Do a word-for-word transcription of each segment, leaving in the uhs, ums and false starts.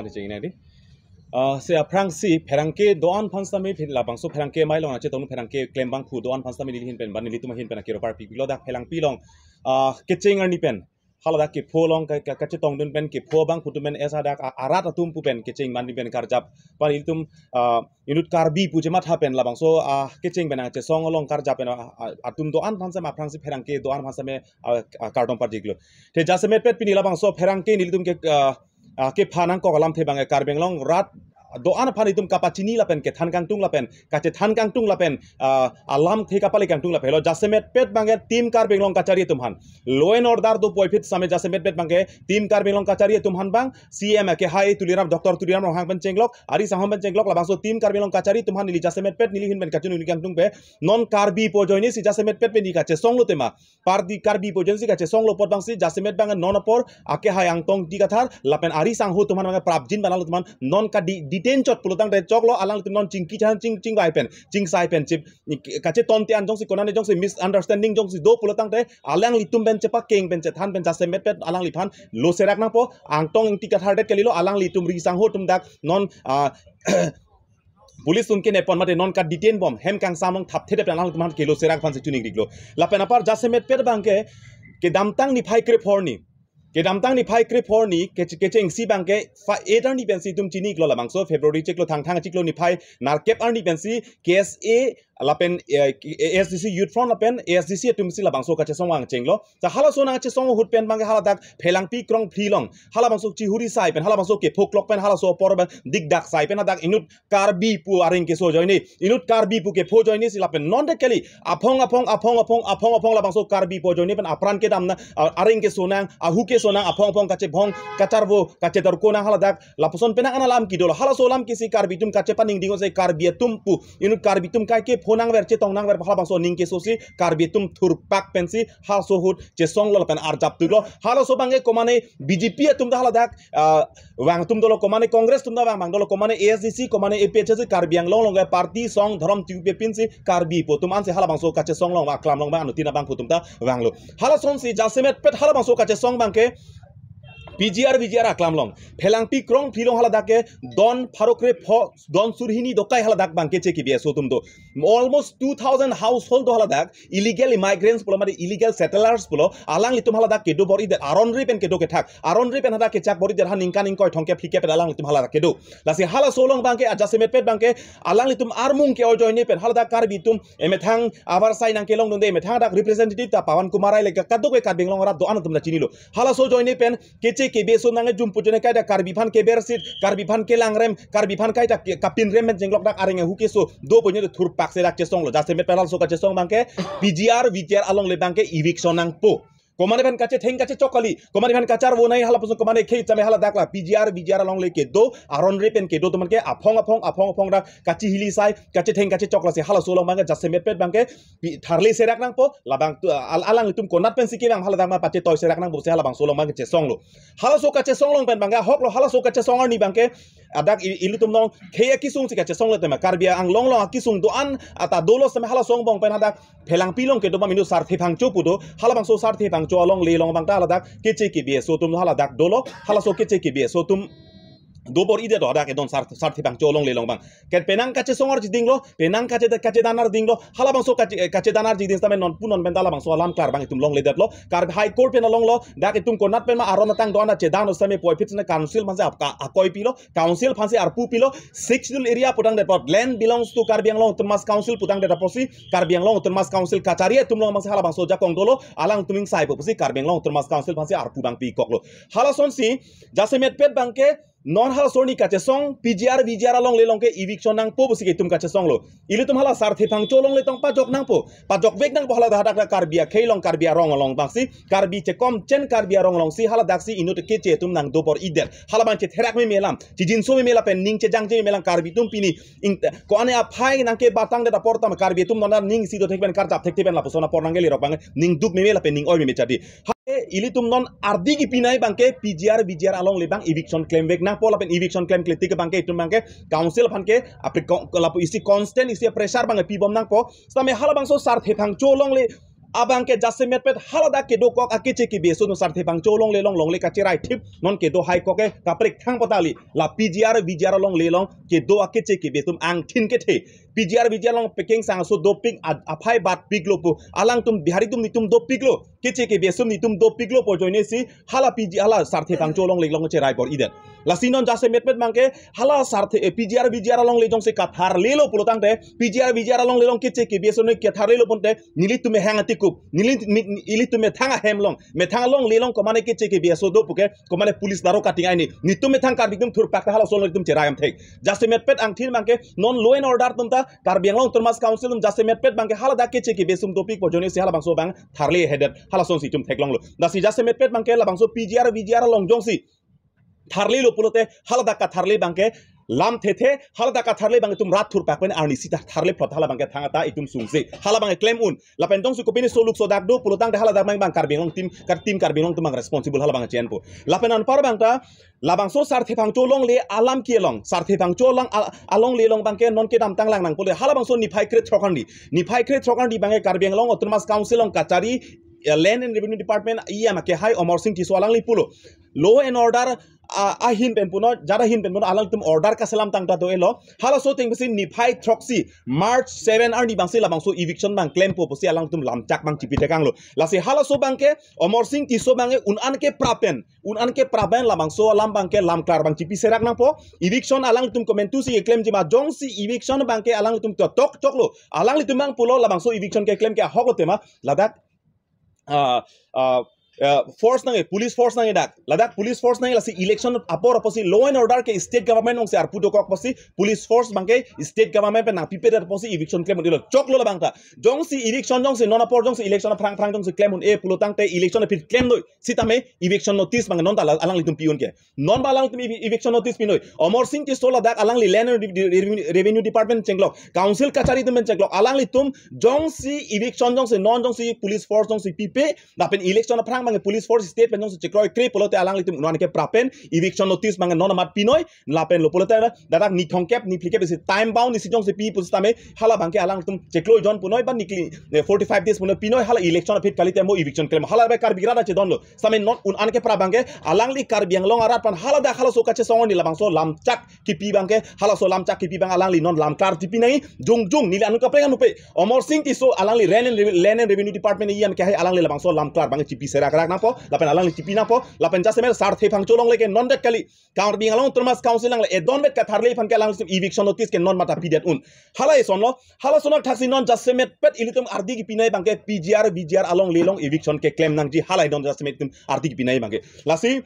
Cheng nang di. Ah, si aphrangsi pherangke do-an aphan sitame phi labangso pherangke amei along nangchetong pherangke klembangphu do-an aphan sitame nelihin pen ba nelitum ahin pen akiro parpiklo dak Phelangpi along. Ah, kecheng arni pen haladak kepho along ka, ka, kachetongdun pen kepho abangphu atum pen esa dak a-, arat atum pu pen kecheng man pen karjap. Pari atum, ah, inut Karbi pu chematha pen labangso, ah, kecheng pen nangchesong along karjap pen, ah, ah, atum do-an aphan sitame aphrangsi pherangke do-an aphan sitame, ah, ah, kardom parjiklo. Te jasemetpet pini labangso pherangke nelitum ke, ah, ah, kepha nangkok alamthe abang Karbi Anglong arat do-an aphan itum kapachini lapen kethan kangtung lapen kachethan kangtung lapen, ah, alamthe kapale kangtung lapen lo jasemetpet abang Team Karbi Anglong kachari atum aphan. Law and order dopuvoiphit sitame jasemetpet abang Team Karbi Anglong kachari atum aphan abang C M akehai Tuliram, Doctor Tuliram Ronghang pen chenglok, ari sanghom pen chenglok, labangso Team Karbi Anglong kachari atum aphan neli jasemetpet nelihin pen kachununi kangtung pe, non Karbi pu ajoinesi jasemetpet pen neli kachesonglo tema. Party Karbi pu ajoinesi kachesonglo apot abangsi jasemet abang non apor akehai Angtong Ingti Kathar lapen ari sangho atum aphan abang prapjin ba alanglitum aphan non ka di-, detain chot pulotangte choklo, alanglitum non chingki chan ching chingvai pen chingsai pen chip kachetonte an jongsi konane jongsi misunderstanding jongsi do pulotangte alanglitum pen chepakeng pen chethan pen jasemetpet alangliphan lo serak nangpo. Angtong Ingti Kathar det kalilo, alanglitum ri sangho atum dak non, ah, police atum kenepon mate non ka detain bom hem kangsam along thapthe pen alanglitum aphan kelo serak aphansi chuning diklo. Lapen apar jasemetpet abang ke kedamtang niphai krepho arni, kedamtang niphai krepho arni kech-, kechengsi abang ke fa-, eight arni pensi itum chini iklo labangso February chiklo thangthang chiklo niphai nerkep arni pensi K S A lapen, eh, A S D C Youth Front lapen A S D C atumsi labangso kachesong abang chenglo. Sa halaso nangchesong ahut pen abang ke haladak Phelangpi Krongphli along halabangso chihuri sai pen halabangso kepho klok pen halaso apor abang dikdak sai pen hadak inut Karbi pu areng keso ajoine, inut Karbi pu kepho ajoinesi lapen non det kali aphong aphong aphong aphong aphong aphong labangso Karbi pu ajoine pen apran kedam nang, ah, areng keso nang, ahu keso nang, aphong aphong kachebhong kacharvo kachedorko nang haladak lapuson penang an alam kedolo. Halaso alam kesi Karbi atum kachepaningding ose Karbi atum pu inut Karbi atum kaike pho nangver chetong nangver halabangso aning kesosi Karbi atum thurpak pensi halaso ahut chesonglo lapen arjap tuklo. Halaso abang ke komane B J P atum ta haladak, ah, vang atum dolo, komane Congress atum ta vang vang dolo, komane A S D C, komane A P H L C, Karbi Anglong along ke party song dhorom tiupe pinsi Karbi pu atum ansi halabangso kachesong along aklam along abang anuttin abangphu atum ta vanglo. Halasonsi jasemetpet halabangso kachesong abang ke P G R V G R aklam along Phelangpi Krongphli along haladak ke don pharo krepho, don sur hini dokai haladak abang ke keche kebe aso atum do. Almost two thousand household do haladak, illegal immigrants pulo mate illegal settlers pulo, alanglitum haladak kedo bor-idet, aron ri pen kedo kethak, aron ri pen hadak kechak bor-idet ha ningkan ingkoi thomkep phlikep pen alanglitum haladak kedo. Lasi halaso along abang ke ajasemetpet abang ke alanglitum armung ke-o ajoine pen haladak Karbi atum emethang avarsai nangkelongdunde, emethang dak representative ta Pawan Kumar Rai le kadokave Karbi Anglong arat do-an atum ta chinilo. Halaso ajoine pen keche kebe aso nangjumpo ajoine kaita Karbi aphan keber sit, Karbi aphan kelangrem, Karbi aphan kaita ke-, kapinrem pen chenglok dak areng ahu keso dopo ajoine thurpak se dak chesonglo. Jasemet pen halaso kachesong abang ke P G R V G R alongle abang ke eviction nangpo. Komane pen kachetheng kachechok kali, komane pen kacharvo nai halapuson komane khei chame haladak la P G R V G R alongle kedo, aron ri pen kedo atum ke aphong aphong aphong aphong dak kachihili sai, kachetheng kachechok lasi halaso along abang ke jasemetpet abang ke pi-, tharle serak nangpo, labang tu, al-, alanglitum konat pensi kevang haladak ma pachetoi serak nangpo pusi halabangso along abang ke chesonglo. Halaso kachesong along pen abang ke ahoklo, halaso kachesong arni abang ke adak i-, ilitum along khei akesung si kachesonglo tema Karbi Anglong along akesung do-an ata dolo seme halaso angbong pen hadak Phelangpi along kedo abang inut Sarthe Phangcho pu do, halabangso Sarthe Phangcho alongle along abang ta haladak keche kebe aso atum haladak dolo, halaso keche kebe aso atum do bor-idet do hadak edon Sar-, Sarthe Phangcho alongle along abang. Ket penang kachesong arjidinglo, penang kache, kachedan arjidinglo, halabangso kache, eh, kachedan arjiding sitame non pu non pen ta labangso alam klar abang itum longledetlo. Karbi High Court pen alonglo, dak itum konat pen ma aron atang do-an achedan sitame puvoiphit sitame council aphansi ap-, ka-, akoi pilo, council aphansi arpu pilo, Sixth Schedule area putangdet apot, land belongs to Karbi Anglong Autonomous Council putangdet apotsi, Karbi Anglong Autonomous Council kachari atum along abangsi halabangso ajakong dolo, alangtum ingsaipo pusi Karbi Anglong Autonomous Council aphansi arpu abang pikoklo. Halasonsi, jasemetpet abang ke, non halaso arni kachesong, P G R V G R alongle along ke eviction nangpo pusi ke itum kachesonglo. Ilitum hala Sarthe Phangcho alongle tong pajok nangpo. Pajokvek nangpo haladak hadak Karbi akhei along, Karbi arong along abangsi, Karbi chekom chen Karbi arong alongsi haladaksi inut keche atum nangdo bor-idet. Halabang chetherak meme alam, chijinso meme lapen ning chejangje meme alam Karbi atum pini ing, ko-an aphai nangkebatangdet apor tame Karbi atum non aning si dothek pen karjap thekthe pen lapuson apor nangkelerok abang ning duk meme lapen ning oi meme chadi. Ha, ilitum non ardi kipinai abang ke P G R V G R alongle abang eviction klemvek nangpo lapen eviction klemkle tik abang ke itum abang ke council aphan ke apri ko-, lapu isi constant isi pressure abang pibom nangpo. Sitame halabangso Sarthe Phangcho alongle abangke jasemetpet haladak kedokok akeche kebe ason Sarthe Phangcho longle along longle kacherai thip non kedo haikok ke kaprek thang patali la P G R V G R alongle along kedo akeche kebe atum angthin kethe P G R V G R along pekengsang aso dopik a- aphai batpiklo pu alangtum Bihari atum netum dopiklo keche kebe ason netum dopiklo pu ajoine si hala P G hala Sarthe Phangcho longle along cherai bor-idet. Lasi non jasemetpet abangke hala Sarthe eh, P G R V G R alongle jongsi katharlelo pulotangte P G R V G R alongle along keche kebe ason katharlelo ponte nelitum mehang atikup neli ni- ilitum methang ahem along methang alongle along komane keche kebe aso do puke komane police daro kating aini netum methang Karbi atum thurpak ta halaso along netum cherai amthek. Jasemetpet angthin abangke non law and order atum ta Karbi Anglong Autonomous Council atum jasemetpet abangke haladak keche kebe ason dopik pu ajoine si halabangso abang tharle hedet halason si itum theklonglo. Lasi jasemetpet abangke labangso P G R V G R along jongsi tharlelo pulote haladak katharle abangke lam thethe haladak katharle abang itum rat thurpak pen arnisi ta tharle phlot hala abangke thangta itum sungse hala abang klem un lapen jongsi kopine soluk sodak do pulotangte haladak abang Karbi Anglong team kar team Karbi Anglong atum abang responsible hala abang chenpo lapen anpar abang ta labangso Sarthe Phangcho longle alam ke along Sarthe Phangcho along al- alongle along abangke non kedamtang langnang pule halabangso niphai krethrok arni niphai krethrok arni abangke Karbi Anglong Autonomous Council along kachari eh, Land and Revenue Department E M ke hai Amarsing Tisso alangli pulo law and order ah, ahin pen puno jada hin pen puno alangtum order kaselam tangta do-elo halaso ateng pusi niphai throksi March seven arni abangsi labangso eviction abang klempo pusi alangtum lamchak abang chipi tekanglo. Lasi halaso abangke Amarsing Tisso abangke un-an ke prapen un-an ke prapen labangso alam abangke lamklar abang chipi serak nangpo. Eviction alangtum komantusi keklemjima jongsi eviction abangke alangtum to tok choklo alanglitum abang pulo labangso eviction keklem ke ahok tema ladak ah, ah, ah, force nang police force nang dak ladak police force nang lasi election apor apotsi law and order ke state government alongsi arpu dokok apotsi police force abangke state government pen nangpipedet apotsi eviction klem dilo choklo labang ta jongsi eviction jongsi non apor jongsi election aphrang aphrang jongsi klem un-e pulotangte election aphi klem noi sitame eviction notice abang non ta la- alanglitum pi un ke non ba alangtum evi- eviction notice pi noi. Amarsing Tisso ladak alangli Land and Rev- Revenue, Revenue Department chenglok council kachari atum pen chenglok alanglitum jongsi eviction jongsi non jongsi police force jongsi pipe lapen election aphrang abang police force state pen jongsi chekroikre pulote alanglitum un-an ke prapen eviction notice abang non amat pi noi lapen lo pulote dadak ni thomkep ni phlikep isi time bound isi jongsi pi pusitame hala abangke alangtum cheklo jon punoi ba nikli eh, forty-five days punoi pi noi hala election aphi kalite mo eviction klem hala abang Karbi rat chedonlo sitame non un-an ke pra abangke alangli Karbi Anglong arat pen haladak halaso kachesong arni labangso lamchak kipi abangke halaso lamchak kipi abang alangli non lamklar chipi nai jongjong neli anu kaprek anu pe Amarsing Tisso alangli Land and Revenue, Land and Revenue Department E M ke hai alangli labangso lamklar abang chipi serak rak nangpo lapen alangli chipi nangpo lapen jasemet Sarthe Phangcho longle ke non det kali Karbi Anglong Autonomous Council alongle edon bet katharle aphan ke alanglitum eviction notice ke non mata pidet un. Hala isonlo, halason athaksi non jasemetpet ilitum ardi kipi nai abangke P G R V G R alongle along eviction keklem nangji hala idon jasemet itum ardi kipi nai abangke. Lasi,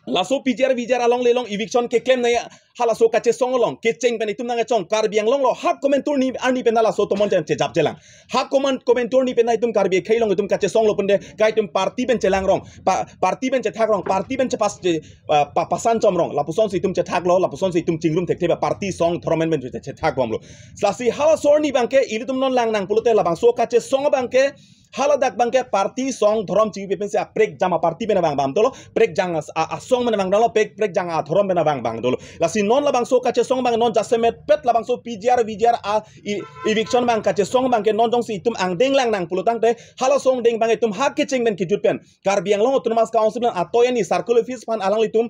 laso P G R V G R alongle along eviction keklem nai halaso kachesong along kecheng pen itum nangchong Karbi Anglong lo ha komantur ni arni pen halaso tomon chen chejap chelang. Ha koman komantur ni pen itum Karbi akhei along itum kachesonglo punde ka itum party pen chelangrong. Pa, party pen chethakrong, party pen chepas che, ah, pa, pasan chomrong. Lapusonsi itum chethaklo, lapusonsi itum chingrum thekthe ba party song dhorom pen che- chethak bomlo. Lasi halaso arni abangke ilitum non langnang pulote labangso kachesong abangke haladak abangke party song dhorom chingpi pensi aprek jama party pen abang bam dolo, prek jang as- a- asong pen abang dolo, prek prek jang adhorom pen abang bang dolo. Lasi non labangso kachesong abang non jasemetpet labangso P G R V G R a e- eviction abang kachesong abangke non jongsi itum angdeng langnang pulotangte halaso angdeng abang itum ha kecheng pen kejut pen Karbi Anglong Autonomous Council pen atoyan ni circle office aphan alanglitum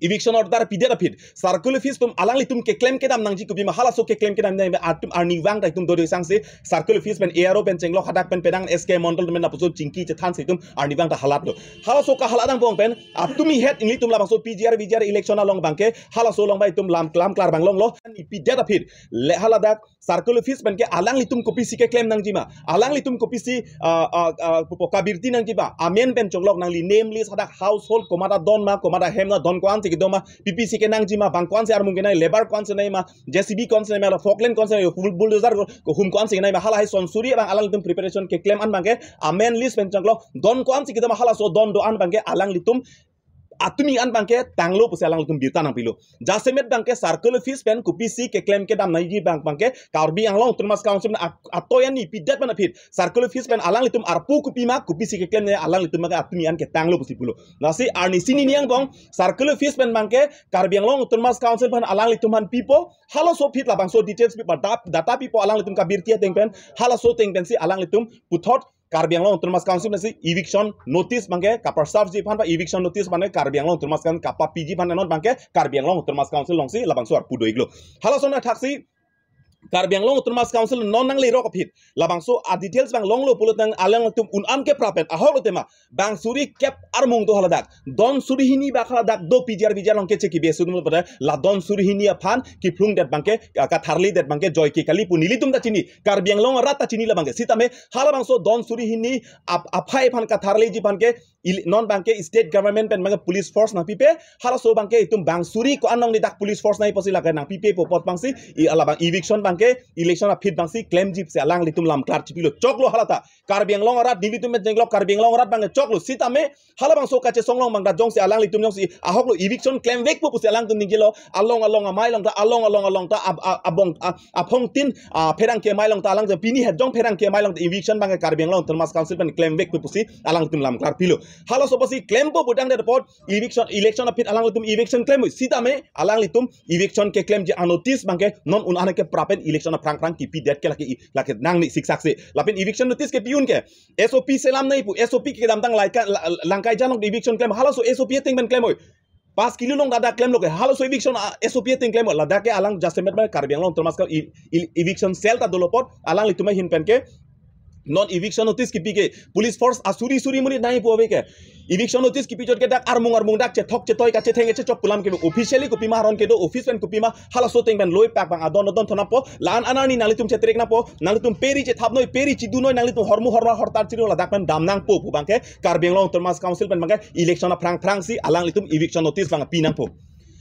eviction order pidet aphi circle office atum alanglitum keklem kedam nangji kopima halaso keklem kedam nang atum arnivang ta itum dodoi sangse circle office pen A R O pen chenglok hadak pen pedang S K Mondol pen lapuson chingki chethansi itum arnivang ta halatlo. Halaso kahalat angbong pen atum ihet ilitum labangso P G R V G R election along abangke halaso along ba itum lam lamklar abang longlo pidet aphi le haladak circle office pen ke alanglitum kopisi keklem nangjima alanglitum kopisi ah, ah, ah, pupo kabirti nangjima amen pen chonglok nangli name list hadak household komat adon ma komat ahem na don ko-ansi kedoma P P C kenangjima bang ko-ansi armung kenai labour ko-ansi naima J C B ko-ansi naima forklift ko-ansi naima bulldozer ko hum ko-ansi naima hala hai sonsuri abang alanglitum preparation keklem an abangke amen list pen chonglok don ko-ansi kedoma halaso don do-an abangke alanglitum atumi an abangke tanglo pusi alanglitum birta nangpilo. Jasemet abangke circle office pen kopisi keklem kedam nangji abang abangke Karbi Anglong Autonomous Council pen at- atoyan ni pidet pen aphi circle office pen alanglitum arpu kopima kopisi keklem ne alanglitum abangke atumi an ketanglo pusi pulo. Lasi arnisi ni angbong circle office pen abangke Karbi Anglong Autonomous Council pen alanglitum aphan pipo halaso aphi labangso details pipo data, data pipo alanglitum kabirti ateng pen halaso ateng pensi alanglitum puthot Karbi Anglong Autonomous Council pensi eviction notice abangke kaparsafji aphan ba eviction notice abangke Karbi Anglong Autonomous Council kapapiji aphan non abangke Karbi Anglong Autonomous Council alongsi labangso arpu do-iklo. Halason athaksi Karbi Anglong Autonomous Council non nanglerok aphi labangso a details abang longlo pulotangte alangtum un-an ke prapen ahok lo tema bang suri kep armung do haladak. Don suri hini bak haladak do P G R V G R along keche kibe sudum pada la don suri hini aphan kephlungdet abangke, ah, katharlidet abangke joike kali pu nelitum ta chini, Karbi Anglong arat ta chini labangke. Sitame halabangso don suri hini ap-, aphai aphan katharliji aphan ke il-, non abangke state government pen abangke police force nangpipe, halaso abangke itum bang suri ko-an along ni dak police force nangpipo si lake nangpipepo apot abangsi i alabang eviction abangke election aphi abangsi klemji pusi alanglitum lam klar chipilo. Choklo halata. Karbi Anglong arat nelitum pen chenglok Karbi Anglong arat abangke choklo. Sitame halabangso kachesong along abangta jongsi alanglitum jongsi ahok lo eviction klemvekpo pusi alangtum ningjelo. Along along amei along ta, along along along ta ab-, a-, abong a-, aphongtin, ah, pherangke amei along ta alang pini het jong pherangke amei along ta eviction abangke Karbi Anglong Autonomous Council pen klemvekpo pusi alangtum lam klar pilo. Halaso pusi klempo putangte apot eviction, election aphi alanglitum eviction klem sitame alanglitum eviction keklemji a notice abangke non un-an ke prapen election aphrang phrang kipidet ke lake i-, lake nangni siksak se. Lapen eviction notice kepi un ke S O P selam nangji pu, S O P kedamtang laika, la-, langkai jalong eviction klem, halaso S O P ateng pen klem oi. Pas kilo along dak klemlo ke, halaso eviction, ah, S O P ateng klem oi, ladak ke alang jasemet abang Karbi Anglong Autonomous Council i-, i-, eviction cell ta dolo apot, alanglitum ahin pen ke non eviction notice kipi ke, police force asuri suri monit nangji pu ave ke. Eviction notice kipi chot ke dak armung armung dak chethok chetoi kachetheng chechok pu alam ke officially kopima aron kedo, office pen kopima halaso ateng pen loi pak abang adon adon thon nangpo, la-an an arni nanglitum chetrek nangpo, nanglitum peri chethap noi, peri chidu noi, nanglitum hormu horma hortar chiru ladak pen dam nangpo pu abangke Karbi Anglong Autonomous Council pen abangke election aphrang phrang si alanglitum eviction notice abang pi nangpo.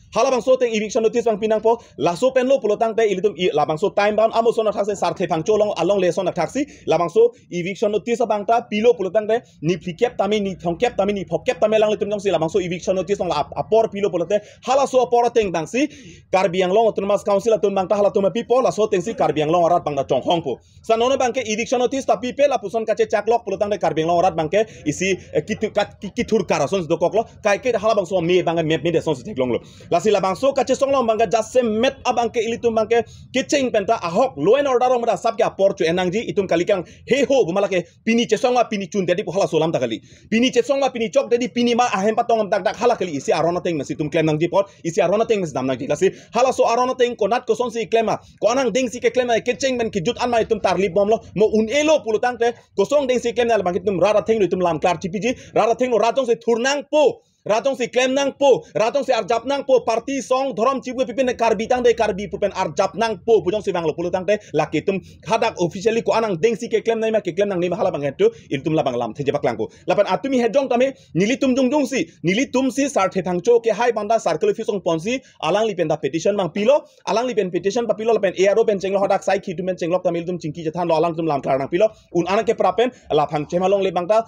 Halabangso ateng eviction notice abang pi nangpo, laso pen lo pulotangte ilitum i-, labangso time bound amoson athaksi Sarthe Phangcho along, along leson athaksi labangso eviction notice abangta pilo pulotangte ni phlikep tame, ni thomkep tame, ni phokep tame alanglitum jongsi labangso eviction notice along la ap-, apor pilo pulote halaso apor ateng abangsi Karbi Anglong Autonomous Council atum abangta halatum pipo, laso atengsi Karbi Anglong arat abangta chonghongpo. Sa non abangke eviction notice ta pipe lapuson kachechaklok pulotangte Karbi Anglong arat abangke isi, eh, kithu-, kat-, ki-, kithur karason dokoklo, kaike halabangso me abangke mep me deson si theklonglo. Lasi labangso kachesong along abangke jasemet abangke ilitum abangke kecheng penta ahok law and order along mada asap ke apor cho-en nangji, itum kali kang he ho buma lake pini chesong ma pini chun dedi pu halaso alam ta kali. Pini chesong ma pini chok dedi pini ma ahem patong am dak dak hala kali, isi aron ateng masi itum klem nangji apot, isi aron ateng masi dam nangji. Lasi halaso aron ateng konat kosonsi klem ma, ko-an angdengsi keklem ma, kecheng pen kejut an ma itum tarlip bomlo, mo un-elo pulotangte, koson angdengsi klem ma labang itum rat athengno itum lam klar chipiji, rat athengno rat jongsi thur nangpo, rat jongsi klem nangpo, rat jongsi arjap nangpo, party song dhorom chibu pipen Karbi tangte Karbi pu pen arjap nangpo pu jongsi vanglo pulotangte, lake itum hadak officially ko-an angdengsi keklem nangji ma keklem nangne ma hala abang hetu ilitum labang lam theje paklangpo. Lapen atumi hejong tame nelitum jongjongsi, nelitumsi Sarthe Phangcho kehai abangta circle office along ponsi alangli penta petition abang pilo, alangli pen petition papilo lapen A R O pen chenglo hadak saikhi atum pen chenglok tame ilitum chingki chethanlo, alangtum lam klar nangpilo, un-an ke prapen la Phangchem alongle abangta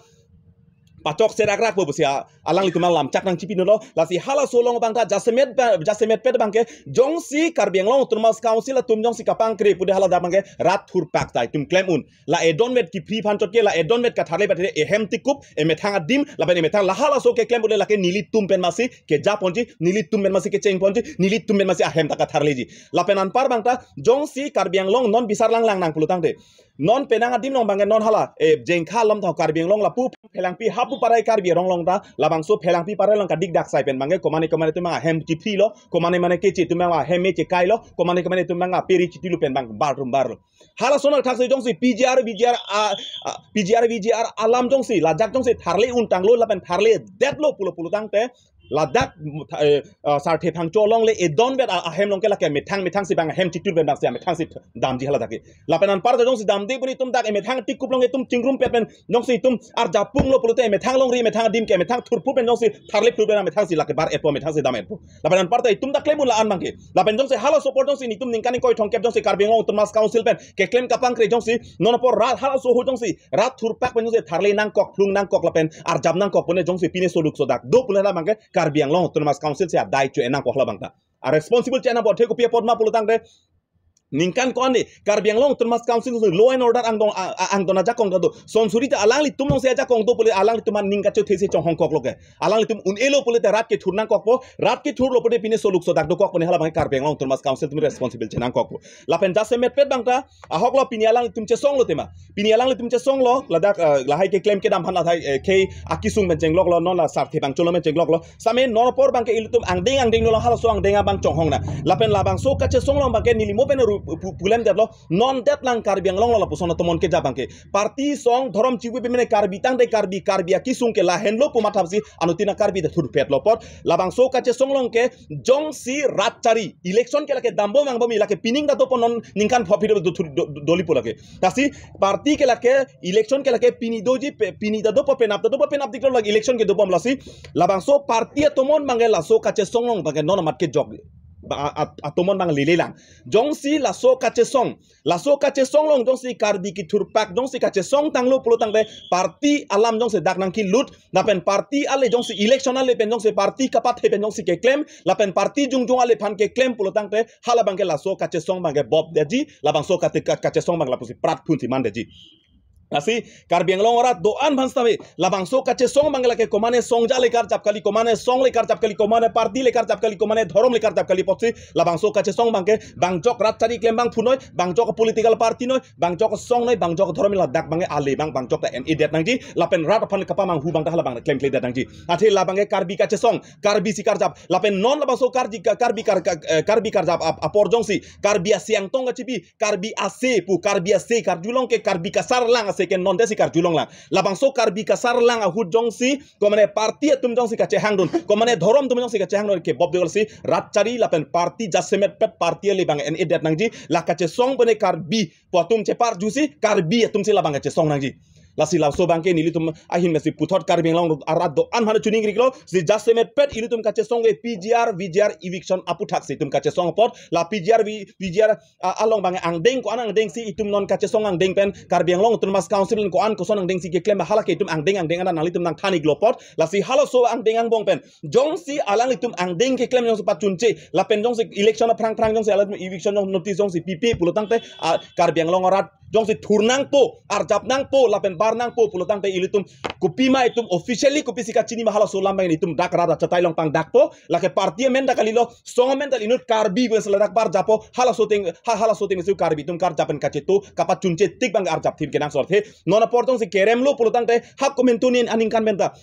pachok serak rak bo pusi a-, alanglitum lam chak nangchipi nolo. Lasi halaso along abangta jasemet ba-, jasemet pet abangke jongsi Karbi Anglong Autonomous Council atum jongsi kapangkre pude hala dak abangke rat thurpak ta itum klem un. La edonvet kiphri aphan chot ke, la edonvet katharle bat ehem tikup, emethang adim, lapen emethang la halaso keklem pude lake nelitum pen masi keja ponji, nelitum pen masi kecheng ponji, nelitum pen masi ahem ta katharleji. Lapen anpar abangta jongsi Karbi Anglong non bisar lang lang nang pulotangte, non penang adim along abangke non hala, eh, Jengkha along ta Karbi Anglong lapu Phelangpi hapu parai Karbi arong along ta, labangso Phelangpi parai along kadik dak sai pen abangke komane komane atum abang ahem chiphrilo, komane mane keche atum abang ahem me chekailo, komane komane atum abang aperi chitilu pen abang bar rum barlo. Halason athaksi jongsi P G R, V G R, a, a, P G R, V G R alam jongsi, lajak jongsi tharle un tanglo lapen tharledetlo pulo pulotangte, ladak, eh, ah, Sarthe Phangcho alongle edonvet a-, ahem along ke lake methang methangsi abang ahem chitur pen abangsi amethangsi damji hala dak ke. Lapen anpar ta jongsi damde pu itum dak emethang tikup along itum chingrum pet pen jongsi itum arjap punglo pulote emethang longri emethang adim ke emethang thurphu pen jongsi tharle phlu pen amethangsi lake bar-etpo, amethangsi dam-etpo. Lapen anpar ta itum ta klem un la-an abangke. Lapen jongsi halaso apor jongsi nelitum ningkan ingkoi thomkep jongsi Karbi Anglong Autonomous Council pen keklem kapangkre jongsi non apor rat halaso ho jongsi rat thurpak pen jongsi tharle nangkok, phlung nangkok lapen arjap nangkok pune jongsi pine soluk sodak do pune hala abangke Karbi Anglong Autonomous Council si adai cho-en nangkok hala abangta. A responsible cho-en nangpo, athe kopi apot ma pulotangte Ningkan ko-an de Karbi Anglong Autonomous Council law and order angdong a- a- angdon ajakong ta do. Sonsuri ta alanglitum alongsi ajakong do pule alanglitum an ning kachethesi chonghong koklo ke. Alanglitum un-elo pule ta rat kethur nangkokpo, rat kethurlo pule pine soluk sodak dokok pune hala abang Karbi Anglong Autonomous Council atum responsible chenangkokpo. Lapen jasemetpet abang ta ahoklo pini alanglitum chesonglo tema. Pini alanglitum chesonglo ladak eh, lahai keklem kedam aphan lahai eh, khei akesung pen chengloklo non la sarthe abang cholo pen chengloklo. Same non apor abang ke ilitum angdeng angdeng lo halaso angdeng abang chonghong na. Lapen labangso kachesong along abang ke neli mo pen ru pu- pu- pulemdetlo non detlang Karbi Anglong lo lapuson atomon keja abang ke. Party song dhorom chibu pemene Karbi tangte Karbi Karbi akesung ke lahenlo pu mathapsi anuttin a-Karbi ta thurpetlo apot. Labangso kachesong along ke jongsi rat chari election ke lake dambom angbom lake pining ta dopo non ningkan pho phit do thur do- do- dolipo lake. Lasi party ke lake election ke lake pini doji pe- pini ta dopo penap ta dopo penap diklo lake election ke dobom lasi labangso party atomon abang ke laso kachesong along abang ke non amat kejok ba- a- a- atomon abang lele lang. Jongsi laso kachesong laso kachesong along jongsi Karbi kethurpak jongsi kachesong tanglo pulo tangte party alam jongsi dak nangkilut lapen party ale jongsi election ale pen jongsi party kapathe pen jongsi keklem lapen party jongjong ale aphan keklem pulo tangte hala abang ke laso kachesong abang ke bop detji labangso kate ka- kachesong abang lapusi prat phunsi mandetji. Lasi Karbi Anglong arat do-an aphan sitame labangso kachesong abang ke lake komane songja le karjap kali, komane song le karjap kali, komane party le karjap kali, komane dhorom le karjap kali apotsi labangso kachesong abang ke bangjok rat chari klem abang phunoi, bangjok political party noi, bangjok song noi, bangjok dhorom ladak abang ke ale abang bangjok ta en-edet nangji lapen rat aphan kapamanghu abang ta hala abang klemkledet nangji. Athe labang ke Karbi kachesong, Karbi si karjap lapen non labangso Karbi ka- Karbi kar ka- eh, Karbi karjap ap- apor jongsi Karbi asiang tong kachipi Karbi ase pu Karbi ase karjulong ke Karbi kasarlang ase ke non detsi karjulong lang. Labangso Karbi kasarlang ahut jongsi komane party atum jongsi kachehangdun, komane dhorom atum jongsi kachehangdun ke bop degol si rat chari lapen party jasemetpet party ale abang en-edet nangji la kachesong pune Karbi pu atum cheparjusi Karbi atumsi labang kachesong nangji. Lasi laso abang ke nelitum ahin mesi puthot Karbi Anglong arat do-an aphan chuning riklo si jasemetpet ilitum kachesong ke P G R V G R eviction aputhaksi itum kachesong apot la P G R V- V G R a- along abang angdeng ko-an angdengsi itum non kachesong angdeng pen Karbi Anglong Autonomous Council ko-an koson angdengsi keklem hala ke itum angdeng angdeng ana nanglitum nangthan-iklo apot lasi halaso angdeng angbong pen jongsi alanglitum angdeng keklem jongsi pachunche lapen jongsi election aphrang phrang jongsi alanglitum eviction jong notice jongsi pipe pulo tangte ah, Karbi Anglong arat jongsi thur nangpo, arjap nangpo lapen bar nangpo pulo tangte ilitum kopima itum officially kopisi kachini ma halaso alam abang itum dak rat achatai along pangdakpo, lake party amen ta kalilo, song amen ta inut Karbi pen seladak bar japo, halaso ateng ha- halaso ateng si Karbi atum karjap pen kacheto kapachunche tik abang arjap thip kenangsot he. Non apor jongsi keremlo pulo tangte ha komantu nin aningkan pen ta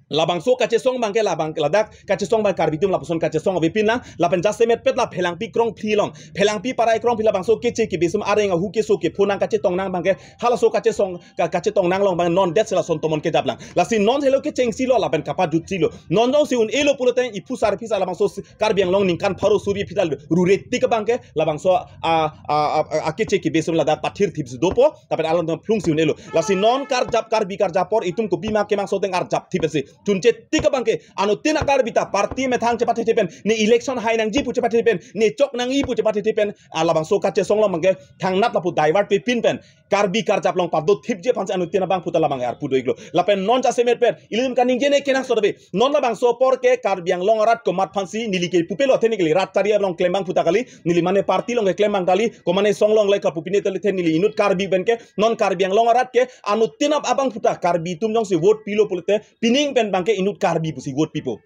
labangso kachesong abang ke labang ladak kachesong abang Karbi atum lapuson kachesong avepin lang lapen jasemetpet la Phelangpi krongphli along, Phelangpi parai krongphli labangso keche kebesum areng ahu keso kepho nang kachetong nang abang ke halaso kachesong ka- kachetong nang along abang non detsi lason atomon kejap lang. Lasi non helo kechengsi lo lapen kapajutsi lo. Non jongsi un-elo pulo tang iphu sar phisa labangso si- Karbi Anglong ningkan pharo suri phita rure tik abang ke labangso a- a- a- a- akeche kebesum ladak pathir thipsi dopo lapen alanglitum phlungsi un-elo. Lasi non karjap Karbi karjap apor itum kopima kemangso ateng arjap thipsi chunche tik abang ke anuttin a-Karbi ta party methang chepathethe pen ne election hai nangji pu chepathethe pen ne chok nangji pu chepathethe pen ah, labangso kachesong along abang ke thangnat lapu divert pepin pen Karbi karjap along pado thipji aphansi anuttin abangphu ta labang arpu do-iklo. Lapen non jasemetpet ilitum kaningje ne kenangsot ave. Non labangso apor ke Karbi Anglong arat komat aphansi neli ke pupelo athe neli rat chari along klem abangphu ta kali, neli mane party along keklem abang kali, komane song along le kapu pine tali athe neli inut Karbi pen ke non Karbi Anglong arat ke anuttin ab- abangphu ta Karbi atum jongsi vote pilo pulote pining pen abang ke inut Karbi pusi vote pipo.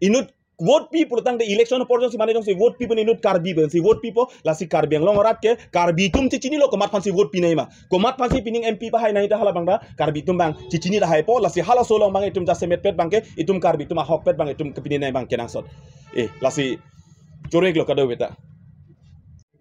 Inut vote pi pulo tangte election apor jongsi mane jongsi vote pi pen inut Karbi pensi vote pipo, lasi Karbi Anglong arat ke Karbi atum chechinilo komat aphansi vote pinangji ma, komat aphansi pining M P pahai nangji ta hala abang ta Karbi atum abang chechini tahaipo, lasi halaso along abang itum jasemetpet abang ke itum Karbi atum ahokpet abang itum kepini nangji abang kenangsot. Eh, lasi choro-iklo kadokave ta.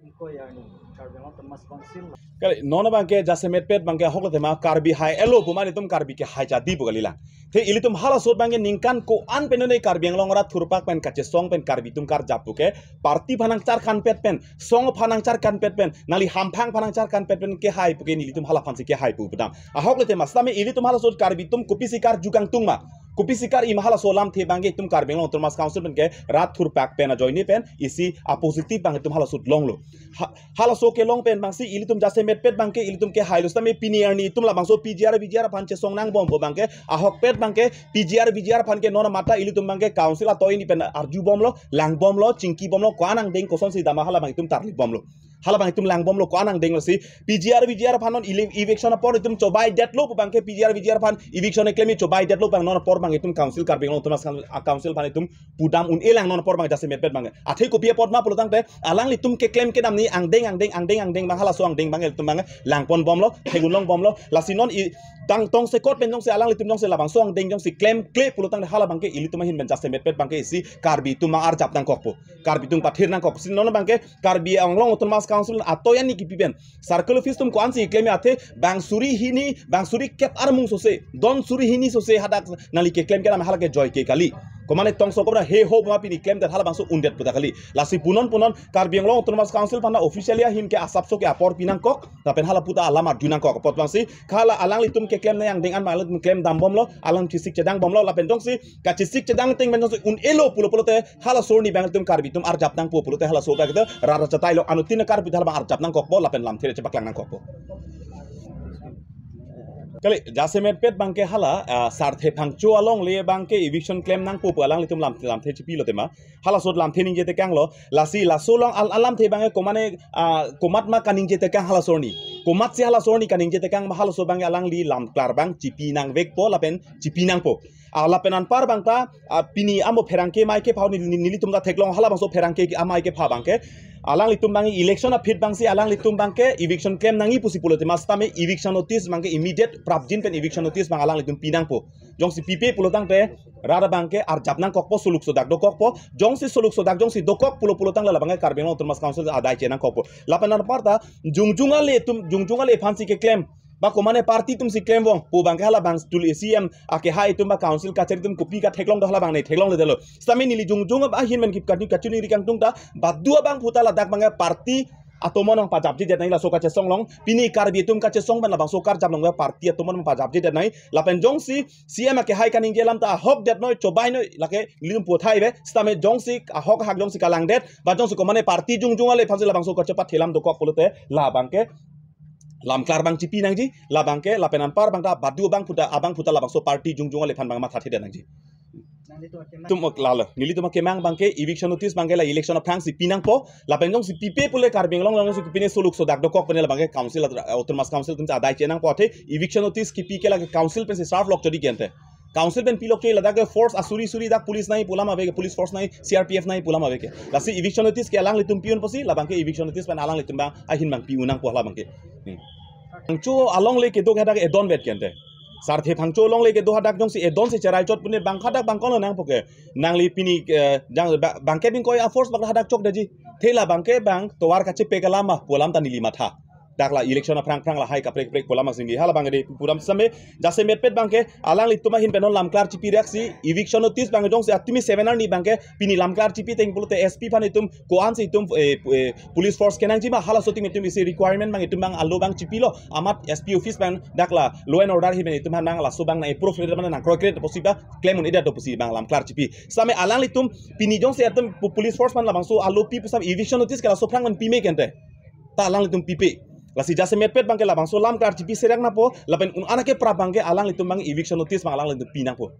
Ingkoi arni Karbi Anglong Autonomous Council. Kali, non abang ke jasemetpet abang ke ahoklo tema Karbi hai-elo pu mane itum Karbi ke hai jadi pu kali lang. Te ilitum halaso abang ke ningkan ko-an pen ne Karbi Anglong arat thurpak pen kachesong pen Karbi atum karjap pu ke party aphan nangcharkanpet pen, song aphan nangcharkanpet pen, nangli hamphang aphan nangcharkanpet pen kehai pu ke nelitum hala aphansi kehai pu pudam. Ahoklo tema sitame ilitum halaso Karbi atum kopisi karju kangtung ma, kopisi kar-i ma halaso alamthe abang ke itum Karbi Anglong Autonomous Council pen ke rat thurpak pen ajoine pen isi a-positive abang itum halaso longlo. Ha- halaso kelong pen abangsi ilitum jasemetpet abang ke ilitum kehailo sitame pini arni itum labangso P G R V G R aphan chesong nangbompo abang ke ahokpet abang ke P G R V G R aphan ke non amat ta ilitum abang ke council atoini pen arjubomlo, langbomlo, chingkibomlo, ko-an angdeng kosonsi dam ma hala abang itum tarlibomlo. Hala abang itum langbomlo ko-an angdeng lo si P G R V G R aphan non ele-, eviction apor itum chobaidetlo pu abangke P G R V G R aphan eviction keklem chobaidetlo abang non apor abang itum council Karbi Anglong Autonomous Council, ah, council aphan itum pudam un-elang non apor abang jasemetpet abang. Athe kopi apot ma pulotangte alanglitum keklem kedam ni angdeng angdeng angdeng angdeng abang halaso angdeng abang itum abang langponbomlo, theklongbomlo. Lasi non i tang tongsekot pen jongsi alanglitum jongsi labangso angdeng jongsi klemkle pulotangte hala abangke ilitum ahin pen jasemetpet abangke isi Karbi atum arjap nangkokpo. Karbi atum pathir nangkok. Si non abangke Karbi Anglong Autonomous Council atoyan ni kipi pen circle office atum ko-ansi keklem athe bang suri hini, bang suri kep armung sose, don suri hini sose hadak nangli keklem kedam hala ke joike kali. Komane tongsekot ra he ho ma pini klemdet hala abangso undet puta kali. Lasi punon punon Karbi Anglong Autonomous Council aphan officially ahin ke asapso ke apor pinangkok, lapen hala puta alam arju nangkok. Apot abangsi hala alanglitum keklem nangdeng an alanglitum klemdambomlo, alang chisik chedangbomlo, lapen jongsi kachisik chedang ateng pen jongsi un-elo pulo pulote halaso arni abang itum Karbi atum arjap nangpo pulote halaso abang itum rara chetailo, anuttin Karbi atum hala abang arjap nangkokpo lapen lamthe chepaklang nangkokpo. Kali, jasemetpet abangke hala, ah, Sarthe Phangcho alongle abangke eviction klem nangpo pu alanglitum lam, lamthe chipilo tema. Halaso lamthe ningje tekanglo. Lasi laso along al-, alamthe abangke komane, ah, komat ma kaningje tekang halaso arni. Komatsi halaso arni kaningje tekang ma halaso abangke alangli lamklar abang chipi nangvekpo lapen chipi nangpo. Ah, lapen anpar abang ta, ah, pini amo pherangke amei kepha ni, ni, nelitum ta theklong hala abangso pherangke amei kepha abangke. Alanglitum abang election aphi abangsi alanglitum abangke eviction klem nangji pusi pulote ma sitame eviction notice abangke immediate prapjin pen eviction notice abang alanglitum pinangpo. Jongsi pipe pulotangte rara abangke arjap nangkokpo, soluk sodak dokokpo. Jongsi soluk sodak jongsi dokok pulo pulotangte la abangke Karbi Anglong Autonomous Council adai chenangkokpo. Lapen anpar ta jongjong ale atum, jongjong ale aphansi keklem ba komane party atumsi klemvong pu abangke hala abang tul C E M akehai atum ba council kachari atum kopi katheklong do hala abang ne theklongledetlo. Sitame neli jongjong ahin pen kip kachini kachini ri kangtung ta badu abang puta ladak abangke party atomon nangpajapjedet nangji laso kachesong along. Pini Karbi atum kachesong pen labangso karjap along ba party atomon nangpajapjedet nangji. Lapen jongsi C E M akehai kaningje alam ta ahokdetnoi, chobainoi, lake nelitum puthai ave. Sitame jongsi ahok ahak jongsi kalangdet ba jongsi komane party jongjong ale aphansi labangso kachepathelam dokok pulote la abangke lamklar abang chipi nangji, la abangke lapen anpar abang ta badu abang puta, abang puta labangso party jongjong ale aphan abang mathathedet nangji. Tum ok lalo. Nelitum akemang abangke eviction notice abangke la election aphrangsi pinangpo. Lapen jongsi pipe pule Karbi Anglong alongsi pine soluk sodak dokok pen la abangke council, Autonomous Council atumsi adai chenangpo athe eviction notice kipi ke lake council pensi serve lok chodi kente. Council pen pilok ke ladak ke force asuri suri dak police nangji pu alam aveke, police force nangji, C R P F nangji pu alam aveke. Lasi eviction notice ke alanglitum pi-un pusi, la abangke eviction notice pen alanglitum abang ahin abang pi-un nangpo hala abangke. Hmm. Phangcho alongle kedo ke hadak edon vet kente. Sarthe Phangcho alongle kedo hadak jongsi edonsi cherai chot pune bang hadak abang konlo nangpo ke. Nangli pini, eh, jang ba-, abangke bingkoi a-force abang hadak chokdetji. Athe la abangke abang tovar kachepek alam ma pu alam ta neli matha. Dak la election aphrang aphrang lahai kaprek kaprek pu alam asinggi. Hala abang de pu alam sitame jasemetpet abangke alanglitum ahin pen non lamklar chipi reaksi eviction notice abang jongsi atumi seven arni abangke pini lamklar chipi ateng pulote S P aphan itum ko-ansi itum, eh, pu-, eh, police force kenangji ma halaso atum itum isi requirement abang itum abang alo abang chipilo amat S P office abang dak la law and order ahin pen itum aphan abang laso abang nang approve le mana nangkroikre pusi ba klem un-edet do pusi abang lamklar chipi. Sitame alanglitum pini jongsi atum pu-, police force aphan labangso alo pi pusam eviction notice ke laso aphrang pen pime kente. Ta alanglitum pipe. Lasi jasemetpet abangke labangso lamklar chipi serang nangpo, lapen un-an akeprap abangke alanglitum abang eviction notice abang alanglitum pinangpo.